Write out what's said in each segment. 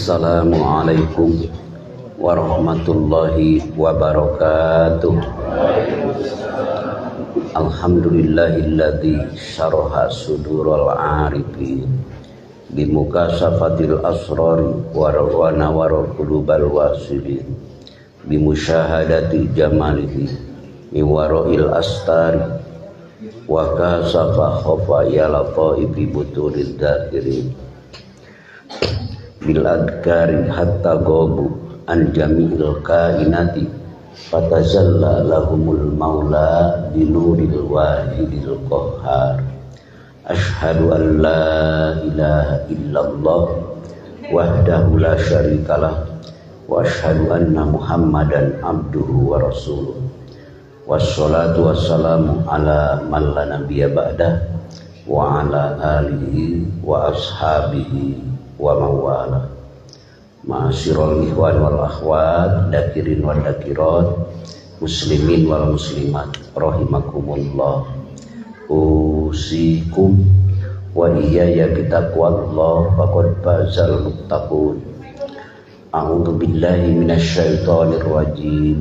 Assalamualaikum warahmatullahi wabarakatuh. Alhamdulillahilladzi syaraha sudurul arifin bimukasafatil asrari wa nawara qulubal wasilin bimusyahadati jamalihi miwara'il astari wa kasafa khafaya lataifi buturil dzakirin bil adkari hatta gobu an jami'il kainati fatazalla lahumul maula binuril wahidil qahhar. Ashhadu an la ilaha illallah wahdahu la syarikalah wa ashhadu anna muhammadan abduhu wa rasuluh. Wassalatu wassalamu ala man la nabiyya ba'dah wa ala alihi wa ashabihi wa mawala. Ma'asyiral ikhwan wal akhwat, dakirin wal dakirat, muslimin wal muslimat, rahimakumullah. Usikum wa iyaya bitaqwallah faqad fazal muttaqun. A'udzu billahi minasyaitonir rajim.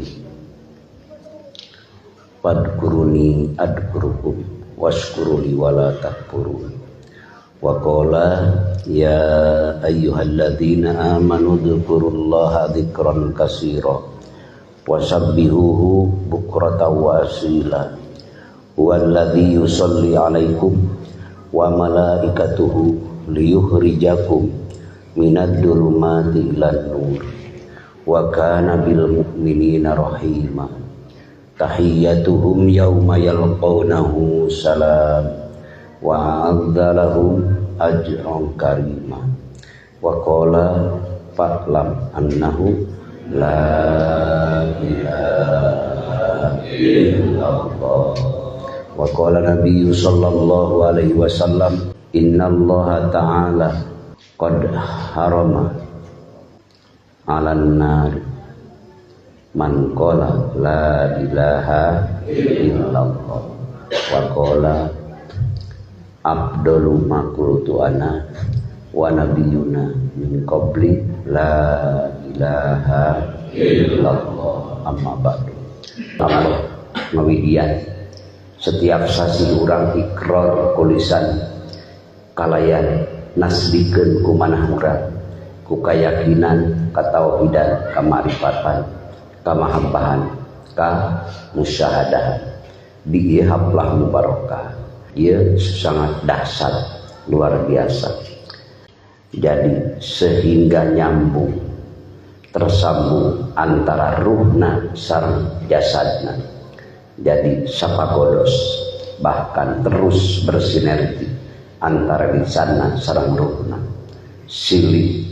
Fadkuruni adkurukum washkuruli wala takfurun. Wa qala ya ayyuhalladzina amanu dzkurullaha dzikran katsira wasabbihuhu bukratan wa asila. Huwallazi yusalli 'alaikum wa malaikatuhu liyukhrijakum minadh dhulumati ilan nur wa kana bil mu'minina rahima. Tahiyyatuhum yawma yalqawnahu salam wa a'adda lahum ajran karima. Wa qala fa'lam annahu la ilaha illallah. Wa qala nabiyyu sallallahu alaihi wasallam innallaha ta'ala qad harama 'alan nar man qala la ilaha illallah. Wa qala abdulu ma qultu ana wa nabiyuna min qabli la ilaha illallah. Amma ba'du. Allah ngawidian setiap sasi urang ikrar kulisan kalayan nasbikeun ku manah urang ku kayakinan katauhidan kamarifatan kamahabbahan ka musyahadahan di ieu haflah mubarakah. Ia sangat dahsyat, luar biasa. Jadi sehingga nyambung, tersambung antara ruhna sareng jasadna. Jadi sapagodos, bahkan terus bersinergi antara lisanna sareng ruhna. Silih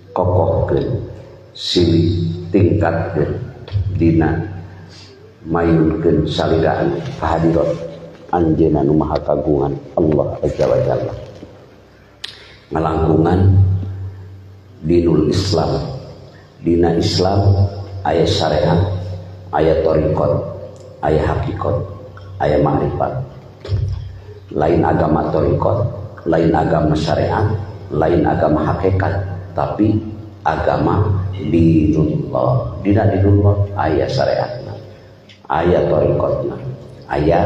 kokohkeun, silih tingkatkeun dina mayunkeun saliraan kahadirat anjeunna nu maha kagungan Allah azza wa jalla. Ngalangkungan dinul Islam. Dina Islam aya syariat, aya thariqat, aya hakikat, aya ma'rifat. Lain agama thariqat, lain agama syariat, lain agama hakikat, tapi agama dinullah. Dina dinullah aya syariatna, aya thariqatna, aya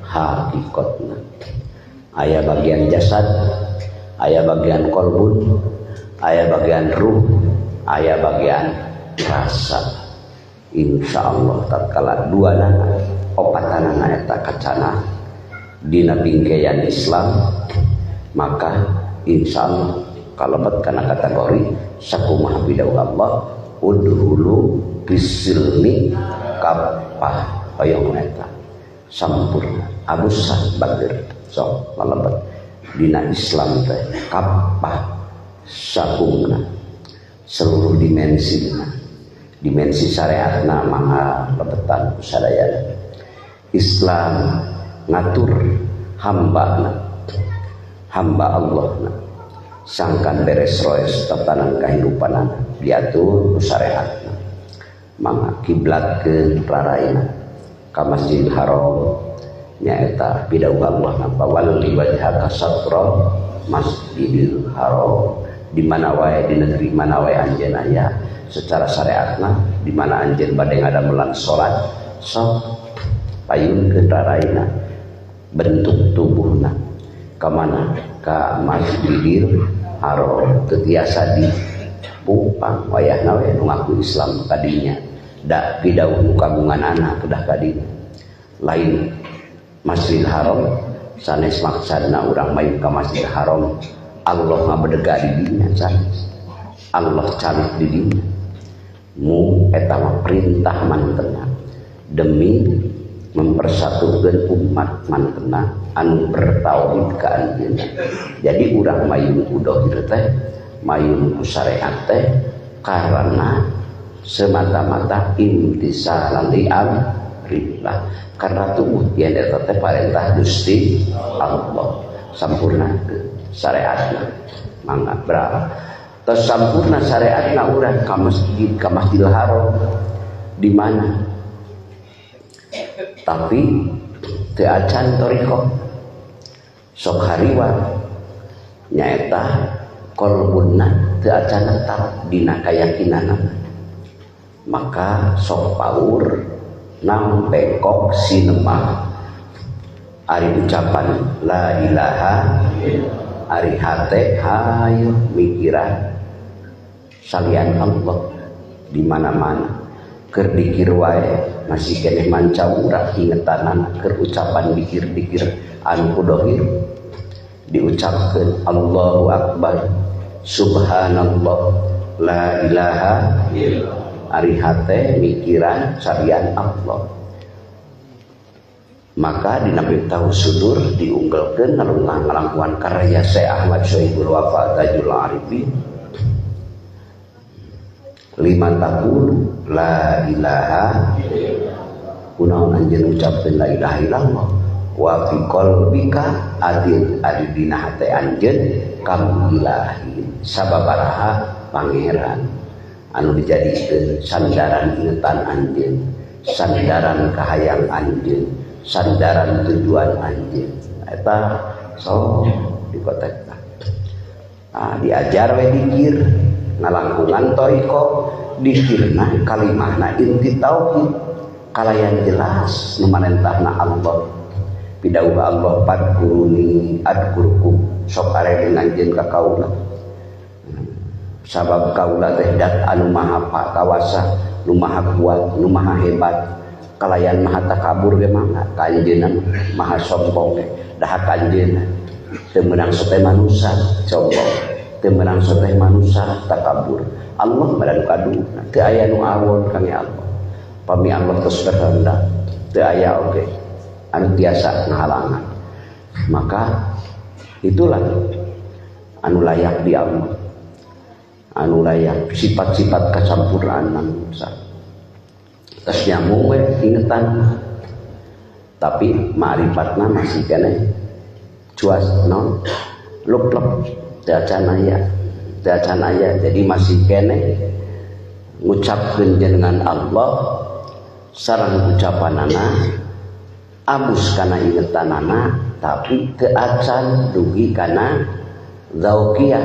hakikatna, aya bagian jasad, aya bagian kolbun, aya bagian ruh, aya bagian rasa. Insyaallah tatkala dua nana opatanana eta kacana dina bingkeyan Islam, maka insyaallah kalebet kana kategori sakumaha bidau Allah udhulu bisilmi kaffah hoyong eta sampurna abusah bager sok lalebet dina Islam teh kaffah sakumna seluruh dimensina, dimensi syariatna mangga lebetan ku sadayana. Islam ngatur hambana, hamba Allahna sangkan beres roes tatanan kahirupanana diatur ku syariatna. Mangga kiblatkeun raraina ka Masjidil Haram nyaeta bidau Allah na walli wajhaka satra Masjidil Haram. Di mana wae di negeri mana wae anjeun aya secara syariatna di mana anjeun bade ngadamelan salat sok payunkeun raraina bentuk tubuhna ka mana ka Masjidil Haram teu tiasa di pupang wayahna we nu ngaku Islam kadinya da pidauh nu kagunganana kedah kadinya lain Masjidil Haram sanes maksudna urang mayung ka Masjidil Haram Allah ngabedega di dinya sanes Allah calik di dinya mu eta mah perintah mantena demi mempersatukan umat mantena anu bertauhid ka anjeunna. Jadi urang mayung ku dohir teh mayung ku syariat teh karena semata-mata imtisalan li amrillah karena tubuh yen eta teh parentah Gusti Allah sampurna syariatna mangga berapa tos sampurna syariatna urang ka masjid ka Masjidil Haram di mana tapi teu acan thariqah sok hariwang nyaeta kolbunna teu acan netap dina kayakinanna maka sok paur naon bengkok sinemah ari ucapan la ilaha ari hate hayu mikiran salian Allah di mana-mana keur dikir wae masih keneh manca urang ingetanana keur ucapan dikir-dikir anu kudohir diucapkeun Allahu akbar subhanallah la ilaha illallah ari hate mikiran salian Allah maka dina Miftahus Sudur diunggelkeun ngalungkuhan karya Syekh Ahmad Shohibul Wafa Tajul Arifin lima taqulu la ilaha kunaon anjeun ucapkeun la ilaha illallah wa fi qalbika adil adi dina hate anjeun kam ilahi sababaraha pangeran anu dijadikeun sandaran ingetan anjeun sandaran kahayang anjeun sandaran tujuan anjeun eta so dikotek nah, diajar we dikir ngalangkungan thariqah dikirna kalimahna inti tauhid kalayan jelas nu marentahna Allah pidauh Allah fadkuruni adkurkum sok arek anjeun ka kaula sabab kaula teh dat anu maha kawasa nu maha kuat nu maha hebat kalayan maha takabur ge mangga ka anjeunna maha sombong ge daha ka anjeunna teu meunang sote manusa sombong teu meunang sote manusa takabur Allah badan kadu teu aya nu awon kami Allah pami Allah terus berkehendak teu aya oge anu tiasa ngahalangan maka itulah anu layak di Allah anu layak sifat-sifat kasampurnaan manusia terus nyambung we ingetan tapi ma'rifatna masih keneh cuas non luplep teu acan aya jadi masih keneh ngucapkeun jenengan Allah sareng ucapanana abus kana ingetanana tapi teu acan dugi kana zauqiyah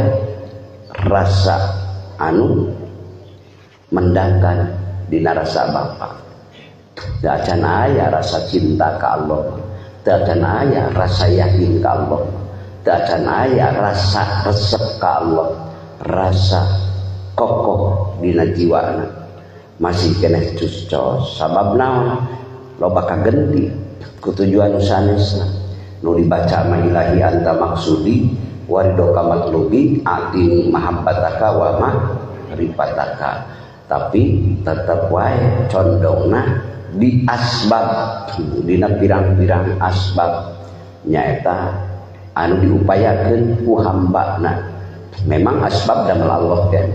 rasa anu mendangkan dina rasa bapa teu acan aya rasa cinta ka Allah teu acan aya rasa yakin ka Allah teu acan aya rasa resep ka Allah rasa kokoh dina jiwana masih keneh cuscos sabab naon loba kagenti ku tujuan sanesna nu dibaca mah ilahi anta maksudi waridoka matlubi atini mahabbataka wa ma'rifataka tapi tetep wae condongna di asbab dina pirang-pirang asbab nyaeta anu diupayakeun ku hambana memang asbab damel Allah kan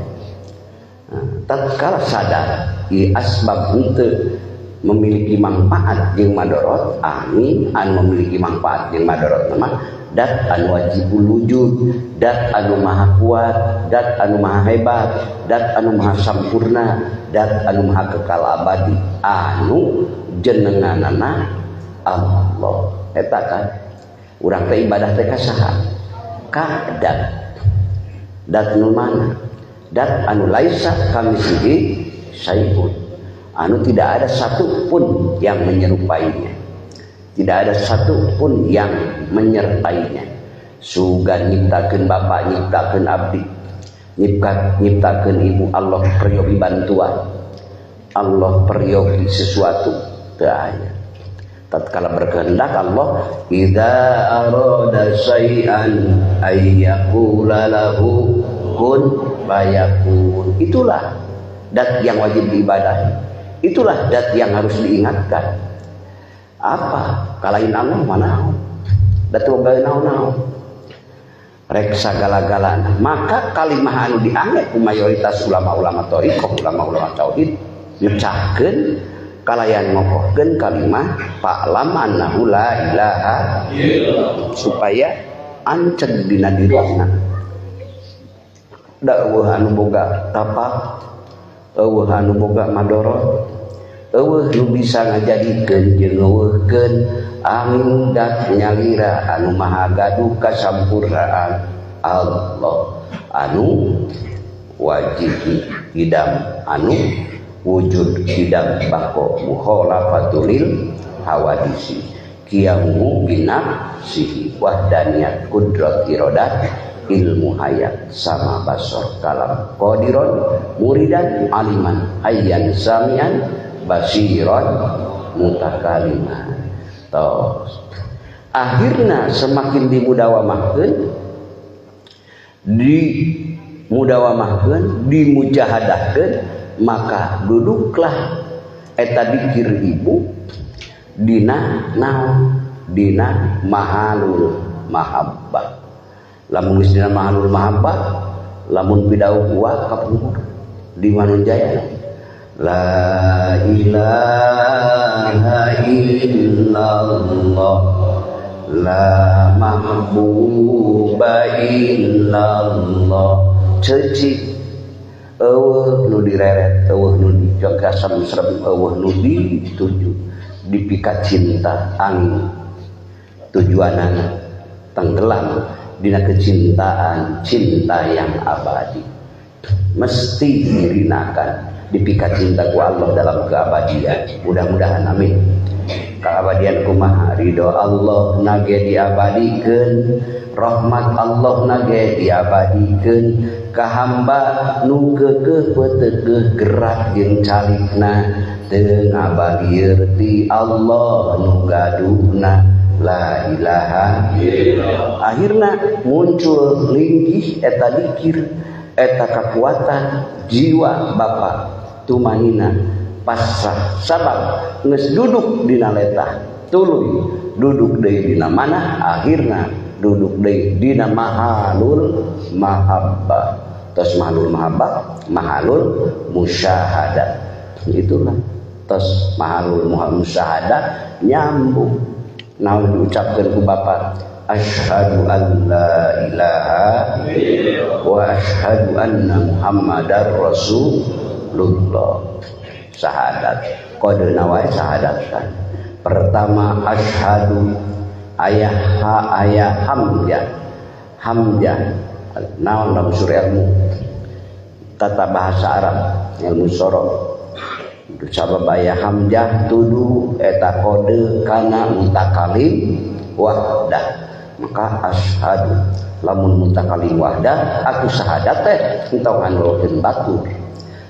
tatkala sadar i asbab henteu memiliki manfaat jeung madorot amin anu memiliki manfaat jeung madorot mah dat anu wajibul wujud dat anu maha kuat dat anu maha hebat dat anu maha sampurna dat anu maha kekal abadi anu jenenganana Allah eta kan urang teh ibadah teh ka saha ka dat Dat nu mana? Dat anu laisa kamitslihi syai'un, anu tidak ada satu pun yang menyerupainya, tidak ada satu pun yang menyertainya. Sugan nyiptakeun bapa, nyiptakeun abdi, nyiptakeun ibu, Allah peryogi bantuan, Allah peryogi sesuatu teu aya. Tatkala berkehendak Allah, idza arada syai'an ayyaqula lahu kun fayakun. Itulah dat yang wajib diibadahi, itulah dat yang harus diingatkan. Apa kalain Allah mana dat boga naon-naon rek sagala-galana. Maka kalimah anu diangge ku mayoritas ulama-ulama thariqah, ulama-ulama tauhid, nyecahkeun kalayan ngokohkeun kalimah fa'lam annahu la ilaha illallah, supaya anceg dina dirina. Da eueuh anu boga tapak, eueuh anu boga madorot, eueuh nu bisa ngajadikeun jeung ngeuweuhkeun angin dat nyalira anu maha gaduh kasampurnaan Allah, anu wajib idam, anu wujud idam bako mukhalafatulil hawadisi, qiyamuhu binafsihi wahdaniyat kudrat iradat ilmu hayat sama basor kalam qadiron muridan aliman hayyan samian basiron mutakaliman. Tos akhirna semakin dimudawamahkeun, dimudawamahkeun, dimujahadahkeun, maka duduklah eta dikir ibu dina naon, dina mahalul mahabbah. Lamun geus dina mahalul mahabbah, lamun pidauh kuat kapungkur di manunjaya la ilaha illallah la mahbuba illallah. Cecik eueuh nu direret, eueuh nu dijogasem serem, eueuh nu dituju, dipika cinta angin tujuanana tenggelam dina kecintaan, cinta yang abadi. Mesti dirinakan, dipika cinta ku Allah dalam keabadian. Mudah-mudahan amin. Keabadian kumaha? Ridho Allah nage diabadikeun, rahmat Allah nage diabadikeun, ka hamba nu keukeuh peuteukeuh gerak jeung calikna teu ngabalieur ti Allah nu gaduhna la ilaha illallah. Akhirna muncul linggih eta dikir, eta kekuatan jiwa bapa tumanina pasrah sabab geus duduk dina letah tuluy duduk deui dina mana, akhirna duduk deui dina mahalul mahabbah. Tos mahalul mahabbah, mahalul musyahadah. Itulah tos mahalul musyahadah nyambung. Naon diucapkeun ku bapa, asyhadu an la ilaha illallah wa asyhadu anna muhammadar rasulullah. Syahadat kode wae syahadat kan. Pertama asyhadu ayah ha ayah hamzah, hamzah naon dalam surah ilmu tata bahasa Arab, ilmu sorof. Sabab ayah hamzah tuduh eta kode kana mutakalim wahdah. Maka asyhadu lamun mutakalim wahdah aku syahadat teh entong ngandolkeun batur.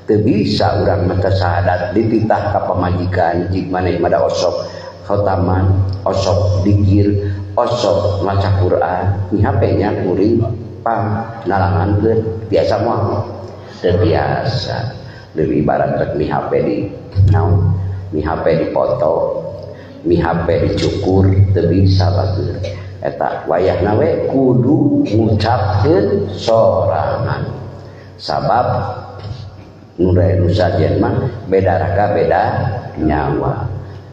Teu bisa urang maca syahadat dititah ka pamajikan jig maneh mah da osok khotaman, osok dikir, osok maca Quran, ni HP nya kuring pang nalangankeun biasa moal. Teu biasa. Lebih ibarat rek mi HP di naon, mi HP dipoto, mi HP dicukur, teu bisa batur. Eta wayahna we kudu ngucapkeun sorangan. Sabab nu sajen mah beda raga beda nyawa.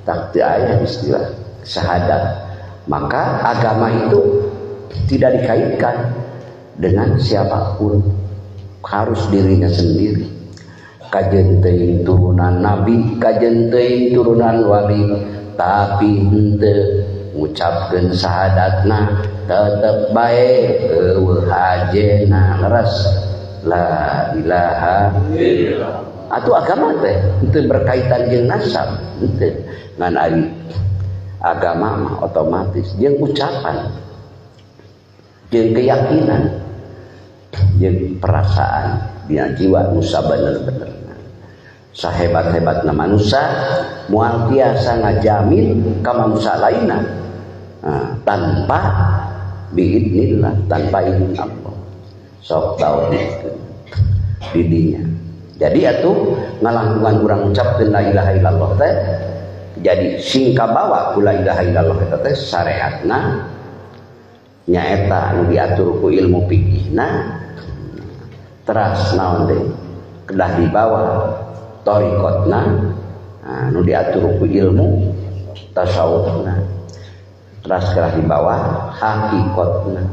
Tak teu aya istilah syahadat. Maka agama itu tidak dikaitkan dengan siapapun, harus dirinya sendiri. Kajen teuing turunan nabi, kajen teuing turunan wali, tapi henteu Ngucapkeun syahadatna tetep bae eueuh hajena leres la ilaha illallah. Atuh agama teh henteu berkaitan jeung nasab henteu, ngan ari agama mah otomatis jeung ucapan, jeung keyakinan, jeung perasaan dina jiwa nu sabener-benerna. Sahebat-hebatna manusia moal tiasa ngajamin ka manusia lainna, nah, tanpa biidnillah, tanpa izin Allah. Sok tauhid didinya. Jadi atuh ngalangkungan urang ucapkeun la ilaha illallah teh jadi sing kabawa ku la ilaha illallah eta teh syariatna nyaeta nu diatur ku ilmu fikihna, teras naon deui kedah dibawa thariqatna, nah, nu diatur ku ilmu tasawufna, teras kedah dibawa hakikatna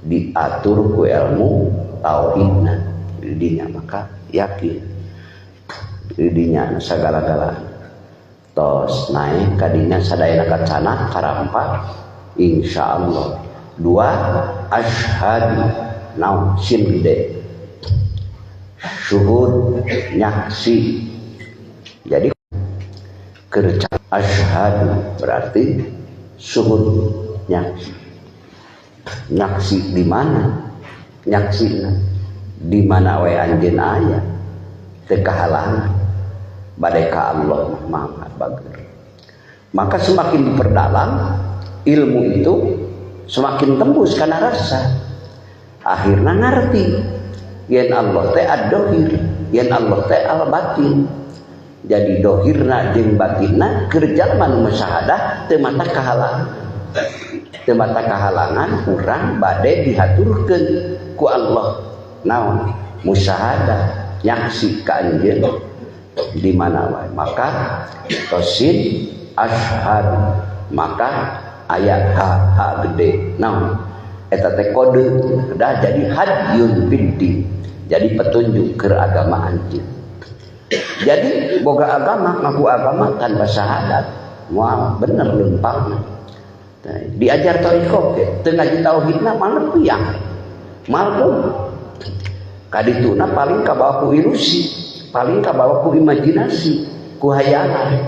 diatur ku ilmu tauhidna. Didinya maka yakin didinya sagala-galana tos naik kadinya sadayana kacana karampa insyaallah. Dua asyhadu naon sin gede syuhud nyaksi. Jadi kerja asyhadu berarti syuhud nyaksi. Nyaksi di mana? Nyaksina di mana we anjeun aya teu kahalangan bade ka Allah mah maha bager. Maka semakin diperdalam ilmu itu semakin tembus kana rasa. Akhirna ngarti yen Allah teh ad-dohir, yen Allah teh al-batin. Jadi dohirna jeung batinna keur jalma nu musyahadah teu mata kahalangan. Teu mata kahalangan urang bade dihaturkeun ku Allah naon musyahadah nyaksi ka anjeun di mana wae. Maka tosin asyhadu maka aya ha, ha gede naon eta teh kode dah jadi hadyun fiddin, jadi petunjuk keur agama anjeun. Jadi boga agama ngaku agama tanpa syahadat moal bener leumpangna. Nah, diajar thariqah ge teu ngaji tauhidna mah piang mal pun kadituna paling kabawa ku ilusi, paling kabawa ku imajinasi, ku hayalan,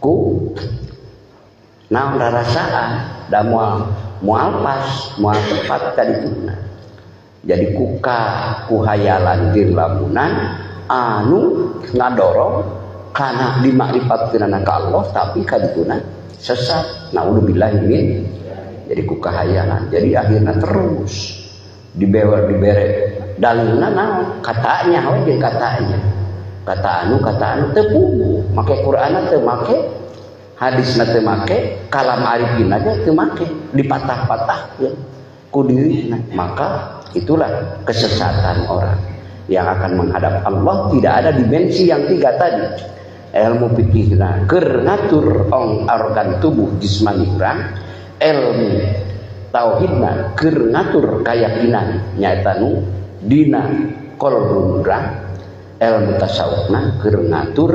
ku naon rarasaan, da moal moal pas, moal tepat kadituna. Jadi kuka ku hayalan jeung lamunan anu ngadorong kana dimakrifatkeunana ka Allah tapi kadituna sesat. Naudzubillah min. Jadi ku kahayalan. Jadi akhirna terus dibewer dibere dalilna naon katanya we jeung katanya. Kata anu teu puguh, make Qur'anna teu make, hadisna teu make, kalam arifin aja teu make, dipatah-patahkeun ku dirina. Maka itulah kesesatan orang yang akan menghadap Allah tidak ada dimensi yang tiga tadi. Ilmu fikihna keur ngatur organ tubuh jismani urang, ilmu tauhidna keur ngatur keyakinan nyaeta nu dina qalbun urang, ilmu tasawufna keur ngatur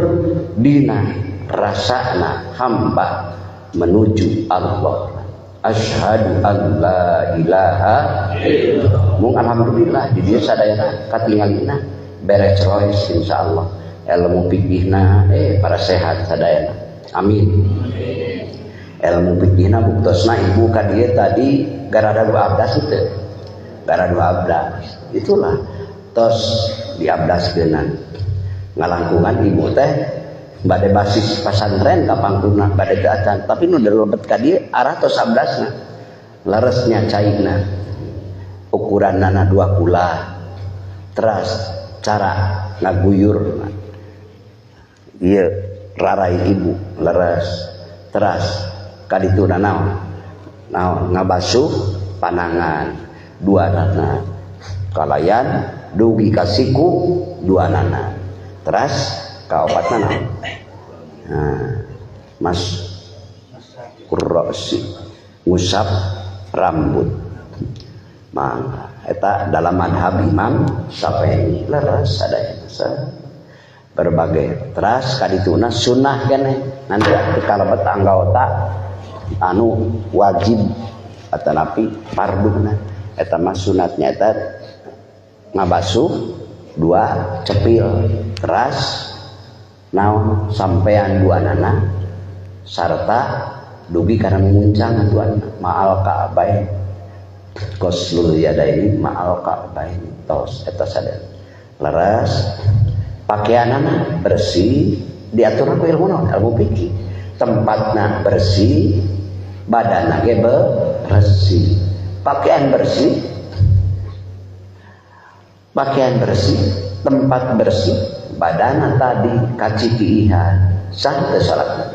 dina rasana hamba menuju Allah. Asyhadu an la ilaha illallah. Mung alhamdulillah di dieu sadayana katingalina beres roes insyaallah. Ilmu fikihna para sehat sadayana. Amin. Ilmu fikihna buktosna ibu ka dieu tadi garada dua abdas teu. Garada dua abdas. Itulah tos diabdaskeunana. Ngalangkungan ibu teh bade basis pasantren ka pangkuna bade teu acan, tapi nu lebet ka dieu arah tos abdasna. Leresnya caina. Ukuranana dua kula. Teras cara ngaguyur. Ieu rarai ibu leres. Teras kadituna naon? Naon ngabasuh panangan dua nana. Kalayan dugi ka siku dua nana. Teras kaopatna naon? Nah, mas kurrosi ngusap rambut. Mangga eta dalam madhab Imam Syafi'i leres sadayana berbagai teras kadituna sunnah keneh nanti kalebet anggota anu wajib atanapi farduna eta mah sunatnya eta ngabasuh dua cepil teras naon sampean dua nana sarta dugi karena menguncang dua ma'al ka'bain ghuslul yadaini ma'al ka'bain tos eta sadaya leres pakaianana bersih diatur ku ilmu naon ilmu fikih tempatna bersih badanna ge bersih pakaian bersih pakaian bersih tempat bersih badana tadi kacikiihan sah teu salatna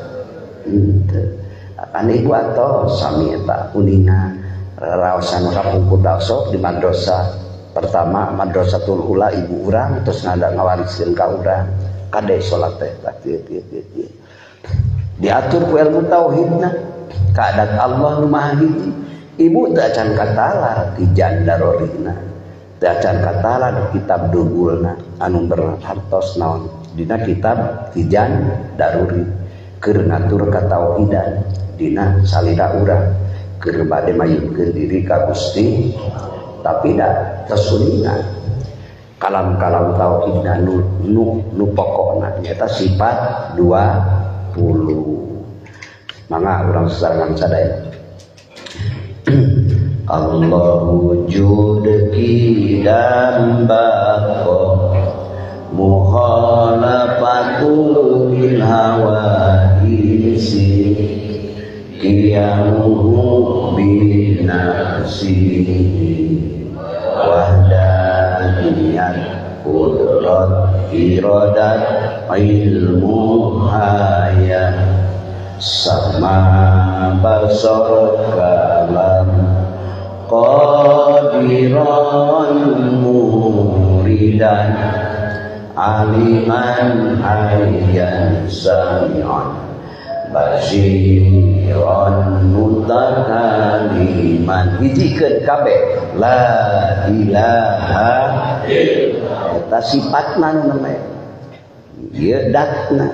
henteu akan ibu atau sami eta kuninga raosan kapungkur dasok di madrasah pertama madrasatul ula ibu urang terus ngada ngawariskeun ka urang kade salat teh tah kieu kieu kieu diatur ku ilmu tauhidna kadat Allah nu maha hiji ibu teu acan katalar ti jandarorina teu acan katalar kitab dugulna anu berhartos naon dina kitab Tijan Daruri keur ngatur katauhidan dina salira urang keur bade mayungkeun diri ka Gusti tapi da tersuningan kalam-kalam tauhidna nu nu, nu pokokna nyaeta sifat 20 mangga urang sasarengan sadaya Allah wujud qidam baqa mukhalafatul lil hawadisi qiyamuhu bi nafsihi wahdaniyat qudrat iradat ilmu hayat sama basar kalam qadiran muridan aliman hayyan sami'an basiran mutakaliman hijikeun kabeh la ilaha illallah eta sifatna nu namanya ieu datna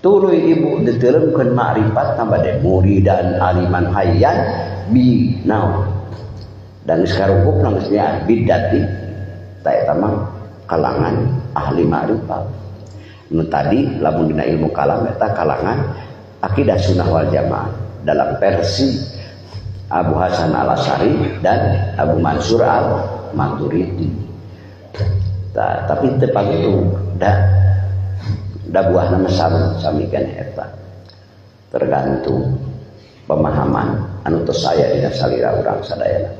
tuluy ibu diteureumkeun makrifat tambah de muridan aliman hayyan bi naon dan geus karungkupna geus nya bidati ta eta mah kalangan ahli makrifat nu tadi lamun dina ilmu kalam eta kalangan akidah sunnah wal jamaah dalam versi Abu Hasan Al-Asy'ari dan Abu Mansur Al-Maturidi. Tapi teu pagitu da da buahna mah sami keneh eta tergantung pemahaman anu tos aya dina salira urang sadayana.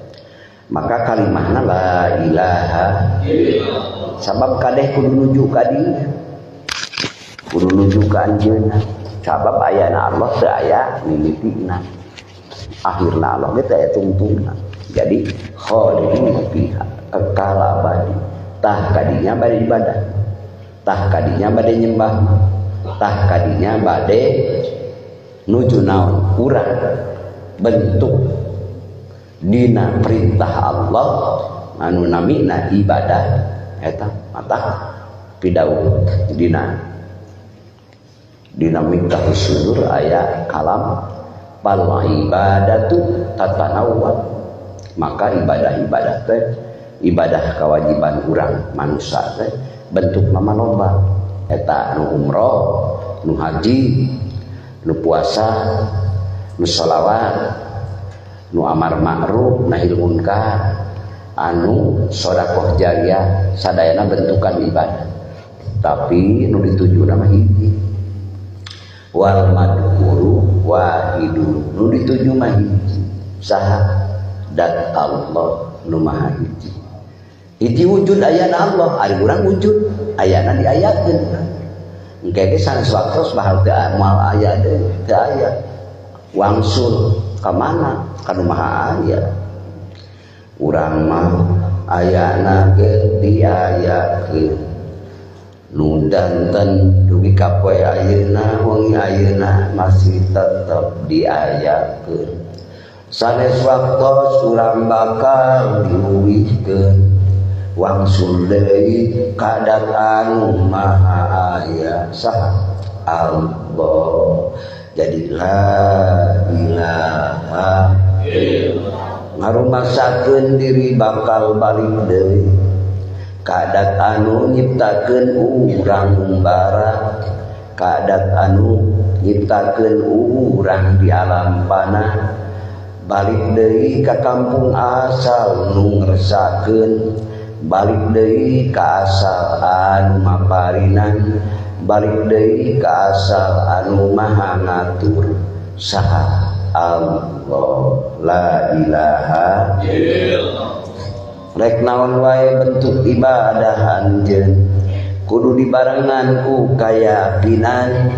Maka kalimahna la ilaha illallah sabab kadeh kudu nuju ka dinya kudu nuju ka anjeunna sabab ayana Allah teu aya mimitina akhirna Allah ge teu aya tungtungna jadi khalidina fiha kekal abadi tah kadinya bade ibadah tah kadinya bade nyembah tah kadinya bade nuju naon urang bentuk dina perintah Allah anu namina ibadah eta mata pidauh dina dina Miftahus Sudur aya kalam fal ibadatu tatanawwa maka ibadah-ibadah teh ibadah kewajiban urang manusia teh bentukna mah loba eta nu umroh nu haji nu puasa nu sholawat nu amar ma'ruf nahi munkar anu sedekah jariah sadayana bentukan ibadah tapi nu dituju mah hiji wal madhuru wahidun nu dituju mah hiji saha dat Allah nu maha hiji hiji wujud ayana Allah ari urang wujud ayana diayakeun engke ge sanes waktos bahal teu moal aya deui teu aya wangsul ka mana ka nu maha aya urang mah ayana ge diayakeun nu danten dugi ka poe ayeuna wengi ayeuna masih tetep diayakeun sanes waktos urang bakal diuwihkeun wangsul deui ka dat anu maha aya saha Allah. Jadi la ilaha illallah ngarumasakeun diri bakal balik deui kadat anu nyiptakeun urang umbara kadat anu nyiptakeun urang di alam panah balik deui ka kampung asal nu ngresakeun balik deui ka asal anu maparinan balik deui ka asal anu maha ngatur saha Allah la ilaha illallah. Rek naon wae bentuk ibadah anjeun kudu dibarengan ku kayakinan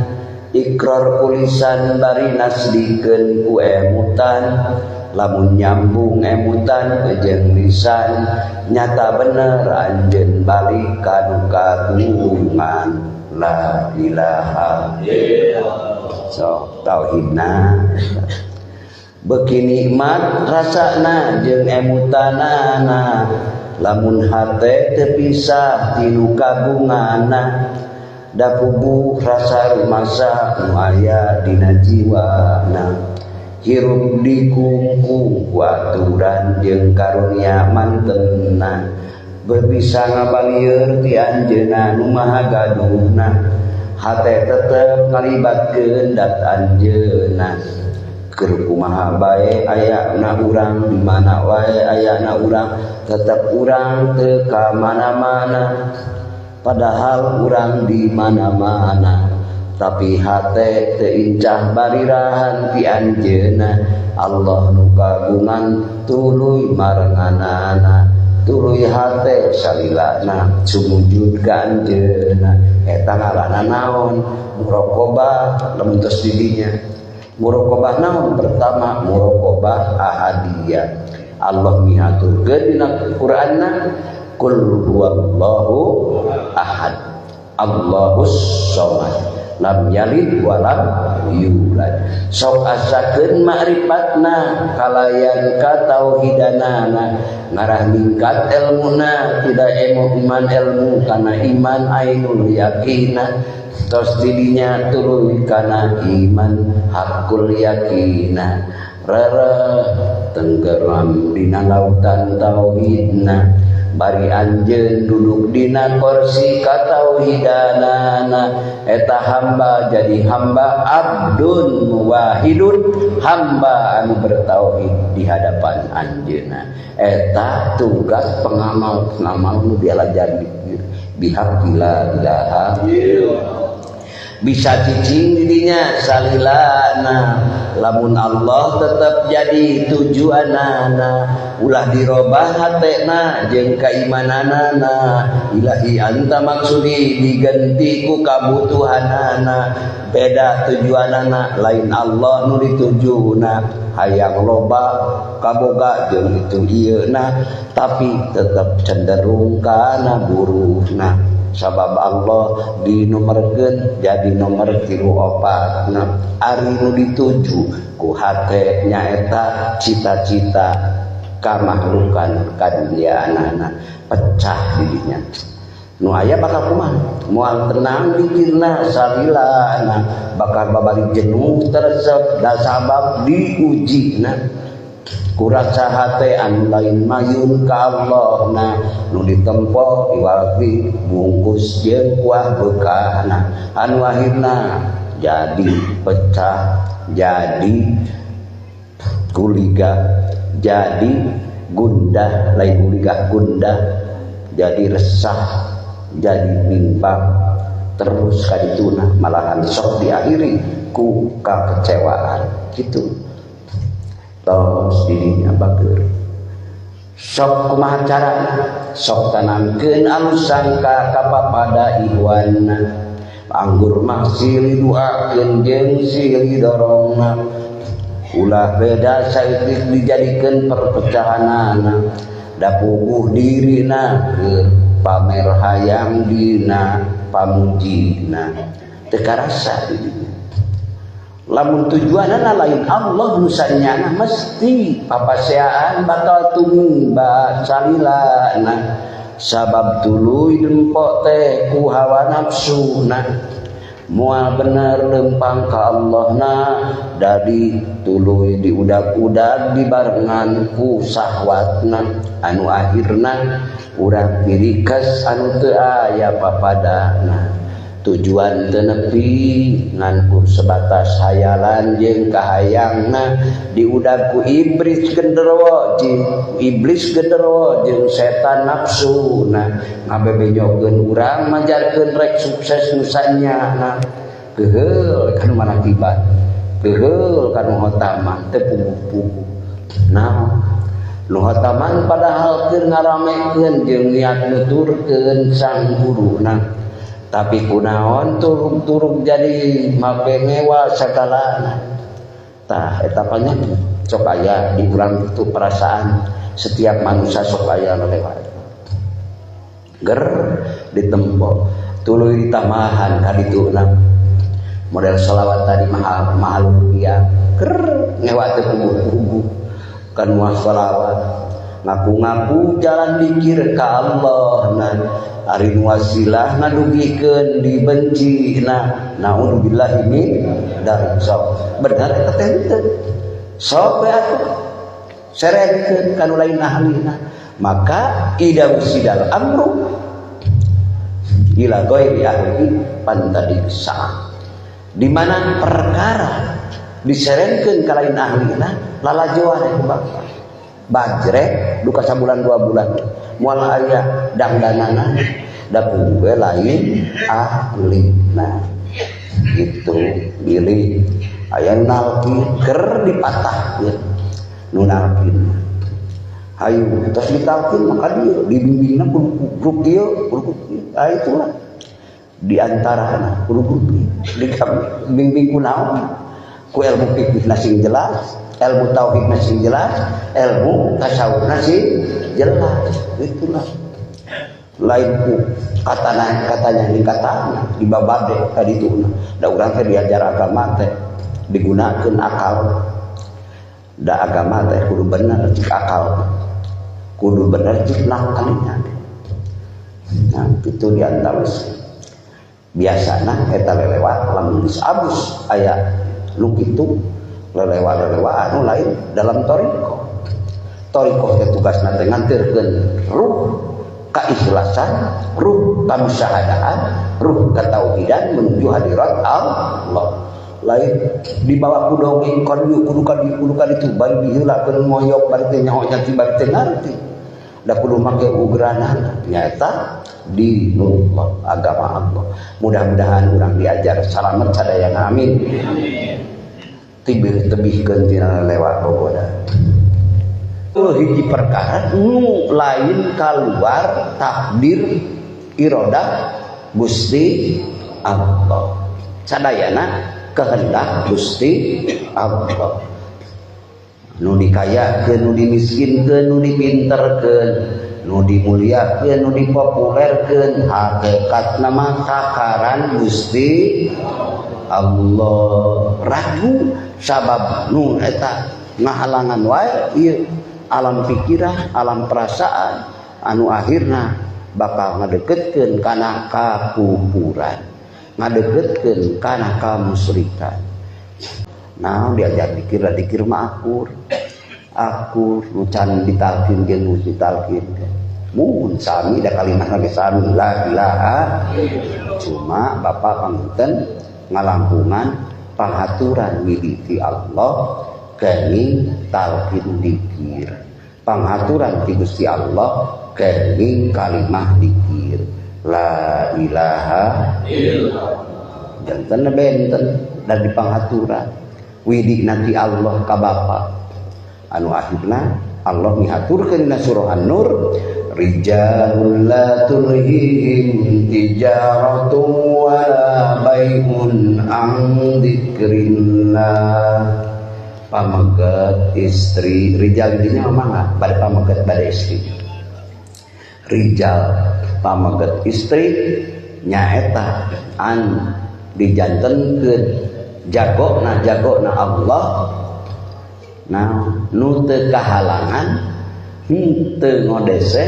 ikrar kulisan bari nasdikeun ku emutan lamun nyambung emutan jeung lisan nyata bener anjeun balik ka nu kagungan la ilaha illallah. So tauhidna beuki nikmat rasana jeung emutanana lamun hate teu pisah ti nu kagunganna da puguh rasa rumasa nu aya dina jiwana hirup dikungkung ku aturan jeung karunia mantena berbisa ngabalieur ti anjeunna nu maha gaduhna hate tetep ngalibatkeun dat anjeunna. Keur kumaha bae ayana urang di mana wae ayana urang tetep urang teu ka mana-mana padahal urang di mana-mana tapi hate teu incah barirahan ti anjeunna. Allah nu kagungan tuluy marenganana tuluy hate salilana sumujud ka anjeunna. Eta ngaranna naon? Muraqabah lamun tos di dinya. Muraqabah naon? Pertama muraqabah ahadiyah. Allah mihaturkeun dina Qur'anna qul huwallahu ahad Allahus samad lam yalid wa lam yulad. Sok asakeun makrifatna kalayan ka tauhidanana ngarah ningkat elmuna tidak emo iman elmu kana iman ainul yakina tos didinya tuluy kana iman hakul yakina rereh tenggelam dina lautan tauhidna bari anjeun duduk dina kursi katauhidanana eta hamba jadi hamba abdun muwahidun hamba anu bertauhid di hadapan anjeunna. Eta tugas pengamal-pengamal nu dialajar bihaq la ilaha illallah. Bisa cicing didinya salilana lamun Allah tetap jadi tujuanana ulah dirobah hatena jeung kaimananana ilahi anta maksudi diganti ku kabutuhanana beda tujuanana lain Allah nu ditujuna hayang loba kaboga jeung itu ieu na tapi tetap cenderung kana buruhna sabab Allah dinomerkeun jadi nomor 3 4. Nah, ari nu dituju ku hate nyaeta cita-cita kamakhlukan kaduniaanana pecah didinya. Nu aya bakal kumaha? Moal tenang pikirna salilana bakal babari jenuh teresep da sabab diujina. Kurasa hate anu lain mayun ka Allah na nu ditempo iwalti bungkus jeung kuah beukahna anu akhirna jadi pecah jadi guliga jadi gundah lain guliga gundah jadi resah jadi bimbang terus kadituna malahan sok diakhiri ku kakecewaan gitu. Tos dirinya bager sok kumaha carana sok tanamkeun alus sangka ka papada ihwanna anggur mah silih duakeun jeung silih dorongna ulah beda saeutik dijadikeun perpecahanana da puguh dirina keur pamer hayang dina pamujina teu karasa dirinya. Lamun tujuanana lain Allah nu sanyana mesti papaseaan bakal tumiba salilana sabab tuluy dempok teh ku hawa nafsuna Moal bener lempang ka Allahna dari tuluy diudag-udag dibarengan ku sahwatna anu akhirna urang pirikas anu teu aya papadana tujuan teu nepi ngan kur sebatas hayalan jeung kahayangna diudag ku iblis genderuwo jeung setan nafsuna ngabebenyokeun urang majarkeun rek sukses nu sanyana keheul kanu manakibat keheul kanu hotaman teu puguh-puguh naon nu hotaman padahal keur ngaramekeun jeung niat nuturkeun sang guruna tapi kunaon turuk-turuk jadi mapengewa sagalana tah eta panyakit sok aya di urang itu perasaan setiap manusia sok aya lewat ger ditempo tuluy ditambahan ka dituna model selawat tadi mahal mahal rupiah ger ngewa teu puguh-puguh kan moal selawat ngaku-ngaku jalan dikir ka Allah nah ari wasilah ngadugikeun dibenci nah naudzubillahi min dzalik sok bener eta teh henteu sok we atuh serekeun ka nu lain ahlina maka ida usidal amru ila ghairi ahli pantadi sa'ah di mana perkara diserenkeun ka lain ahlina lalajoan ku bapa bajrek duka sabulan dua bulan moal aya dangdanana da we lain ahlina gitu bilih aya nalki ker dipatahkeun nu nalkin hayu tos ditalkin maka dia dibimbingna kudu grup ieu kudu grup ieu ah itulah di antarana kudu grup ieu dibimbing ku naon ku ilmu fikih sing jelas ilmu tauhid sing jelas ilmu tasawuf sing jelas itulah lain ku katanya katanya di katanya di babade tadi itu da urang teh diajar agama teh digunakeun akal da agama teh kudu bener cik akal kudu bener cik nakalnya. Nah itu di antawis biasana eta lelewat lamun geus abus aya nu kitu lelewa-lelewa anu lain dalam thariqah. Thariqah teh tugasna teh nganterkeun ruh keikhlasan, ruh kamusyahadaan, ruh ketauhidan menuju hadirat Allah. Lain dibawa ku dongeng ka dieu kudu ka dieu kudu ka ditu bari diheulakeun moyok bari teh nyaho nyanti bari teh ngarti. Da kudu make ugranana nyaeta dinullah agama Allah. Mudah-mudahan urang diajar salamet sadayana amin. Tibir tebihkeun tina lewat bogoda. Hiji perkara nu lain kaluar takdir irodah Gusti Allah. Sadayana kehendak Gusti Allah. Nu dikayakeun, nu dimiskinkeun, nu dipinterkeun, nu dimuliakeun, nu dipopulerkeun, hakikatna mah takaran Gusti Allah. Ragu sabab nu eta ngahalangan wae ieu alam pikiran, alam perasaan anu akhirna bakal ngadeketkeun kana kakufuran, ngadeketkeun kana kamusyrikan. Nah, diajar dikir, dikir mah akur. Akur nu can ditalkin jeung nu ditalkin. Mun sami da kalimahna ge sami la ilaha. Cuma bapak panginten ngalangkungan panghaturan widi Allah kenging talkin dikir. Panghaturan ti Gusti Allah kenging kalimah dikir. La ilaha illallah. Janten benten dari panghaturan widi nanti Allah ka Bapa anu akhirna Allah mihaturkeun dina surah An-Nur rijalul la tulhihim tijaratun wala bai'un an dzikrillah. Pameget istri rijal dinya mangga bade pameget bade istri rijal pameget istri nyaeta an dijantenkeun jagona jagona Allah. Nah nu teu kahalangan henteu ngodese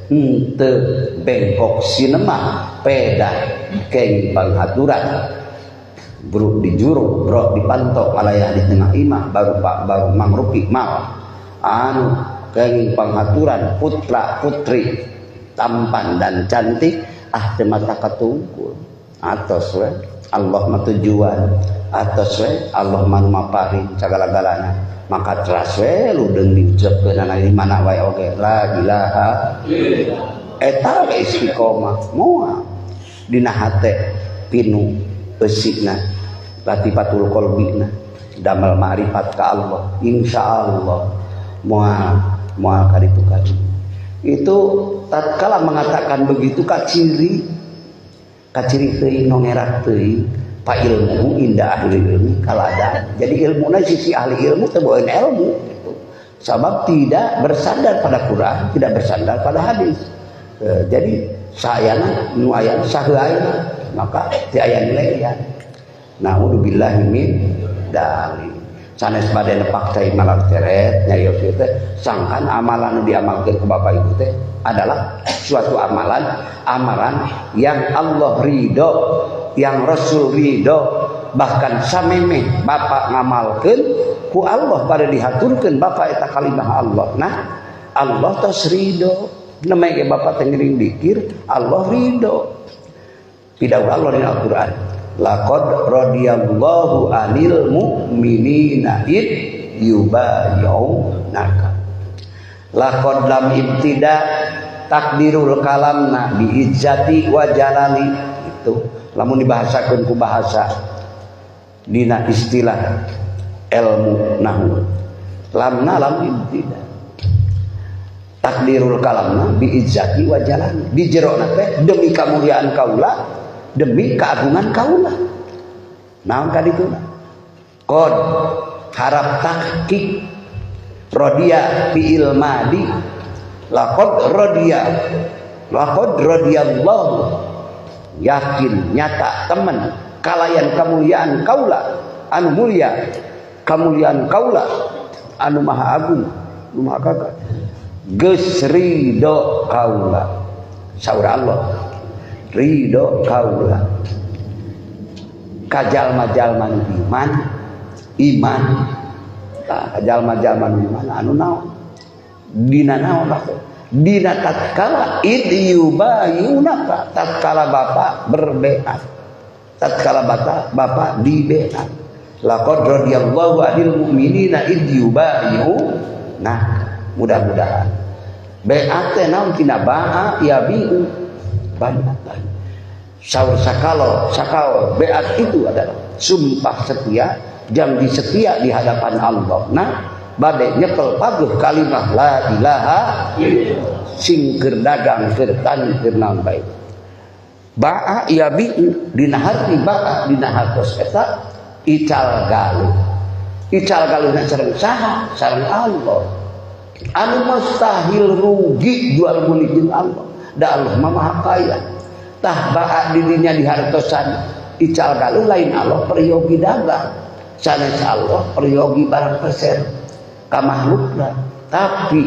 henteu bengkok sinema peda keng panghaturan Bro di juru, bro di panto alayah di tengah imah baru pak baru mangrupi mal anu kenging panghaturan putra putri tampan dan cantik ah teu mata katungkul atos we Allah mah tujuan atos we Allah mah nu maparin sagala-galana maka teras we ludeung diucapkeun di mana wae oge la ilaha illallah eta we istiqomah moal dina hate pinu eusina latifatul qalbina damel ma'rifat ka Allah insyaallah moal moal kaditu kaditu itu tatkala mengatakan begitu kaciri kaciri teuing nongerak teuing pa ilmu indah ahli ilmi kalada jadi ilmuna sisi ahli ilmu teu boeun ilmu gitu. Sabab tidak bersandar pada Quran, tidak bersandar pada hadis. Jadi sayana nu aya saheulaeuna maka teu aya nilaian. Naudzubillahi min dzalik. Sanes bade nepak cai malar ceret nyarios ieu teh sangkan amalan nu diamalkeun ku bapak ibu teh adalah suatu amalan amalan yang Allah ridho, yang Rasul ridho, bahkan samemeh bapak ngamalkeun ku Allah bade dihaturkeun bapak eta kalimah Allah. Nah, Allah tos ridho. Nemeh ge bapak teh ngiring dikir, Allah ridho. Pidawuh Allah dina Al-Qur'an. Laqad radiyallahu 'anil mu'minina id yubayyi'unaka. Laqad lam ibtida takdirul kalamna bi izzati wa jalali itu lamun dibahasakeun ku bahasa dina istilah ilmu nahwu lamna lam ibtida takdirul kalamna bi izzati wa jalali di jerona teh demi kamuliaan kaula demi keagungan kaula naon kadituna qad harap tahqiq radiya fi'il madi laqad radiya laqad radiyallahu yakin nyata temen kalayan kemuliaan kaula anu mulia kemuliaan kaula anu maha agung anu maha gagah geus ridho kaula saur Allah ridho kaula ka jalma-jalma nu iman iman tah jalma-jalma nu iman anu naon dina naon tah dina tatkala id yubayunaka tatkala bapak berbeat tatkala bapak dibeat laqad radiyallahu 'anil mu'minina id yubayunaka mudah-mudahan beat teh naon tina ba'a yabiu banyatan saur sakalo sakal beat itu adalah sumpah setia janji setia di hadapan Allah. Nah bade nyekel paguh kalimah la ilaha illallah sing keur dagang keur tani keur naon bae ba'a yabiu dina harti ba'a dina hartos eta ical galuh ical galuhna sareng saha sareng Allah anu mustahil rugi jual beli jeung Allah da Allah mah maha kaya tah ba'a dirinya dihartosan ical galuh lain Allah peryogi dagang sanes Allah peryogi barang peser ka makhlukna tapi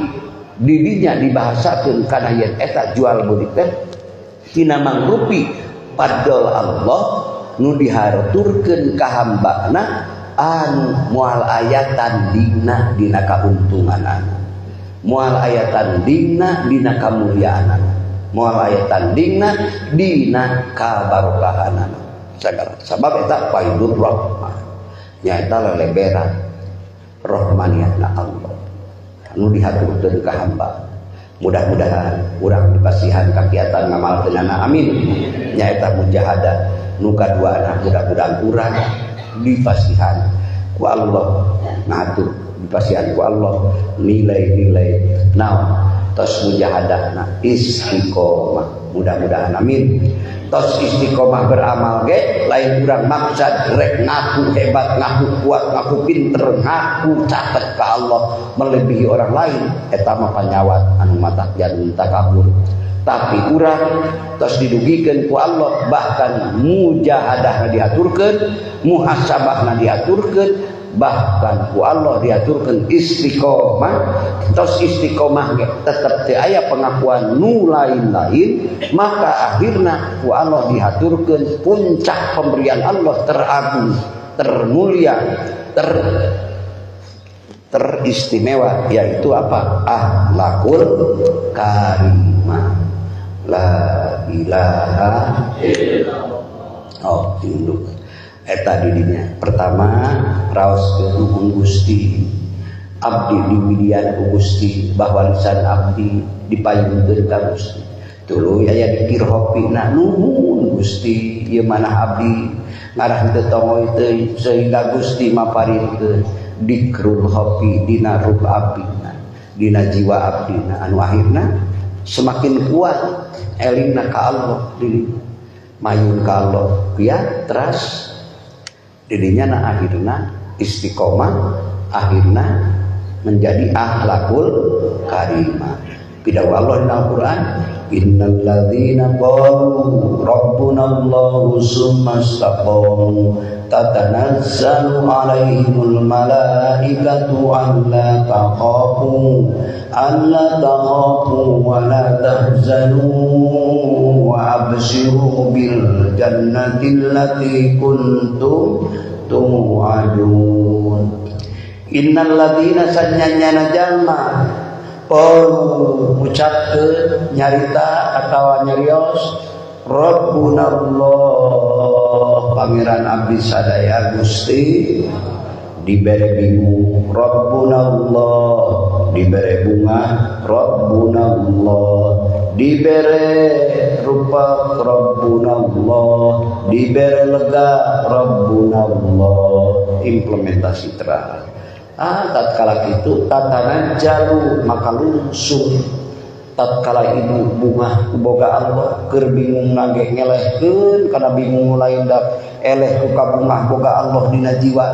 didinya dibahasakeun kana yen eta jual beli teh tina mangrupi padol Allah nu dihaturkeun ka hambana anu moal aya tandingna dina kauntunganana moal aya tandingna dina kamulyaanana moal aya tandingna dina kabarokahanana sagala sabab eta faidur rahmah nyaeta leleberan rahmaniyatna Allah anu dihaturkeun ka hamba. Mudah-mudahan urang dipasihan kagiatan ngamalkeunana amin nyaeta mujahadah nu kaduana mudah-mudahan urang dipasihan ku Allah ngatur dipasihan ku Allah nilai-nilai naon tos mujahadahna istiqomah mudah-mudahan amin tos istiqomah beramal ge lain urang maksad rek ngaku hebat ngaku kuat ngaku pinter ngaku caket ka Allah melebihi orang lain eta mah panyawat anu matak jan takabur tapi urang tos didugikeun ku Allah bahkan mujahadahna diaturkeun muhasabahna diaturkeun Bahkan ku Allah diaturkeun istiqomah, tos istiqomah ge tetep teu aya pengakuan nu lain-lain, maka akhirna ku Allah diaturkeun puncak pemberian Allah teragung, termulia, teristimewa, yaitu apa? Akhlakul karimah. La ilaha illallah. Oh, induk. Eta didinya. Pertama, raoskeun nuhun Gusti. Abdi diwidian ku Gusti, bahwa lisan abdi dipayungkeun ka Gusti. Tuluy aya dikir hopina nuhun Gusti, ieu manah abdi ngarah teu tongoy teuing sehingga Gusti maparinkeun dikrul hopi dina ruh abdina, dina jiwa abdina, anu akhirna semakin kuat elingna ka Allah diri mayun ka Allah ya teras didinya na akhirna istiqomah, akhirna menjadi akhlakul karimah. Pidawuh Allah dina Al-Qur'an, innal ladzina qalu rabbunallahu summa istaqamu tatanazzalu alaihimul malaikatu alla takhafu wa la tahzanu wa abshiru bil jannati allati kuntum tu'adun. Innal ladzina sanyanyana jalma qalu ucapkeun nyarita atawa nyarios Rabbunallah, pangeran abdi sadaya Gusti, dibere bingung Rabbunallah, dibere bunga Rabbunallah, dibere rupa Rabbunallah, dibere lega Rabbunallah. Implementasi terang. Tatkala itu tatanan jalu maka lungsung. Tatkala ibu bunga boga Allah keur bingung nage ngelehkeun kana bingung lain dak eleh ku kabungah boga Allah dina jiwa,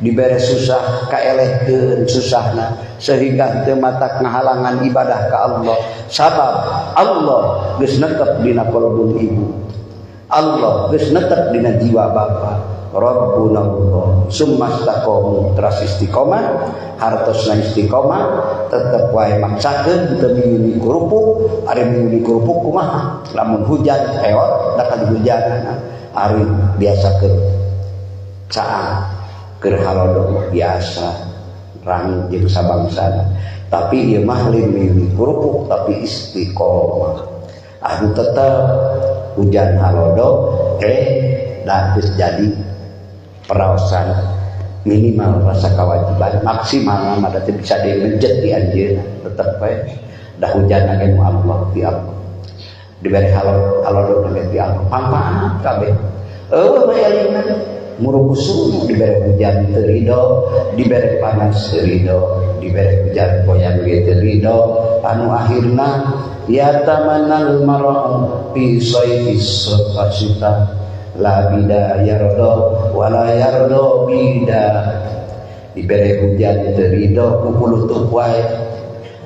dibere susah kaelehkeun susahna sehingga teu matak ngahalangan ibadah ka Allah, sabab Allah geus netep dina kolbun ibu, Allah geus netep dina jiwa bapa. Rabbuna Allah summa istaqamu, teras istiqomah, hartosna istiqomah tetep wae maksakeun teu miyuni kerupuk. Ari miyuni kerupuk kumaha lamun hujan peot da kahujanan, ari biasa keur caang keur halodo biasa rang jeung sabangsana, tapi ieu mah lain miyuni kerupuk tapi istiqomah. Anu tetep hujan halodo da geus jadi peraosan minimal rasa kewajiban, maksimal mah da teu bisa dimejet di anjeunna, tetep we da hujan ge nu Allah ti Allah, dibere halodo ge ti Allah, pangpaat kabeh eueuh we elingna murukusu, dibere hujan teu rido, dibere panas teu rido, dibere hujan poyan ge teu rido, anu akhirna ya tamanal mar'u fi sayfis safasita la bida yardo wala yardo bida. Dibere hujan teu rido kukulutup wae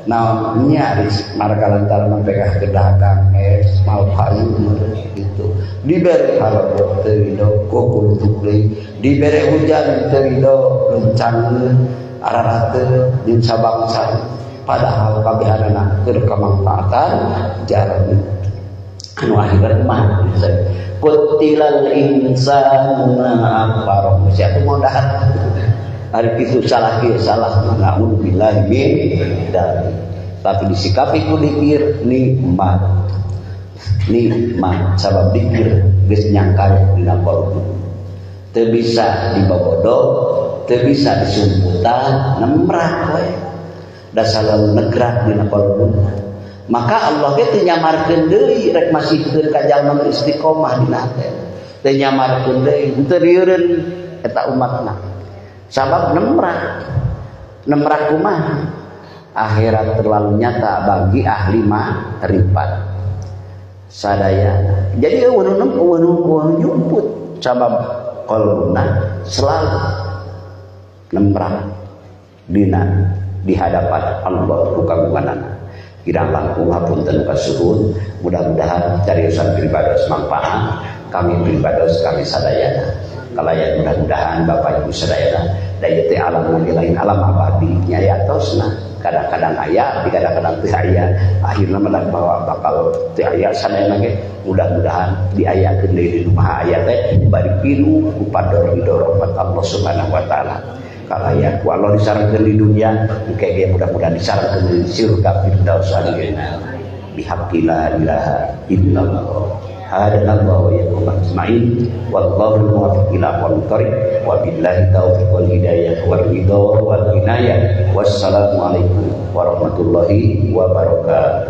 naon nyaris marga lantaran pegah ke dagang es mal payu gitu, dibere halodo teu rido kukulutup deui, dibere hujan teu rido lencangeun ararate jeung sabangsa, padahal kabehanana keur kamangfaatan jalmi anu akhirat mah kutilal insanu ma akfarah. Siapa mau dahar hari itu salah kieu salah, naudzubillahi min dzalik. Tapi disikapi ku dikir nikmat, nikmat sabab dikir geus nyangkar dina kalbu, teu bisa dibobodo, teu bisa disumputan, nemrak we da selalu negrak dina kalbuna. Maka Allah ge teu nyamarkeun deui rek masihkeun ka jalma nu istiqomah dina hate, teu nyamarkeun deui, teu rieureun eta umatna sabab nemrak. Nemrak kumaha? Akhirat terlalu nyata bagi ahli makrifat sadayana. Jadi eueuh nu nyumput sabab qalbuna selalu nemrak dina di hadapan Allah ku kagunganana. Kirang langkung hapunten kasuhun, mudah-mudahan cariosan pribados manfaat kami pribados kami sadayana. Kalayan mudah-mudahan Bapak Ibu sadayana da ieu teh alam lagi lain alam abadi nya aya tosna, kadang-kadang aya, kadang-kadang teu aya, akhirna mah bawa bakal teu aya sadayana ge. Mudah-mudahan diayakeun deui di maha aya teh bari pinuh ku ridho rahmat Allah Subhanahu wa taala. Kalayan ku Allah disarengkeun di dunia, engke ge mudah-mudahan disarengkeun di surga firdaus anjeunna bihaqqi la ilaha illallah. Hadanallahu wa iyyakum ajmain, wallahu muwaffiq ila aqwamit thoriq, wa billahi taufiq wal hidayah wal ridha wal inayah. Wassalamualaikum warahmatullahi wabarakatuh.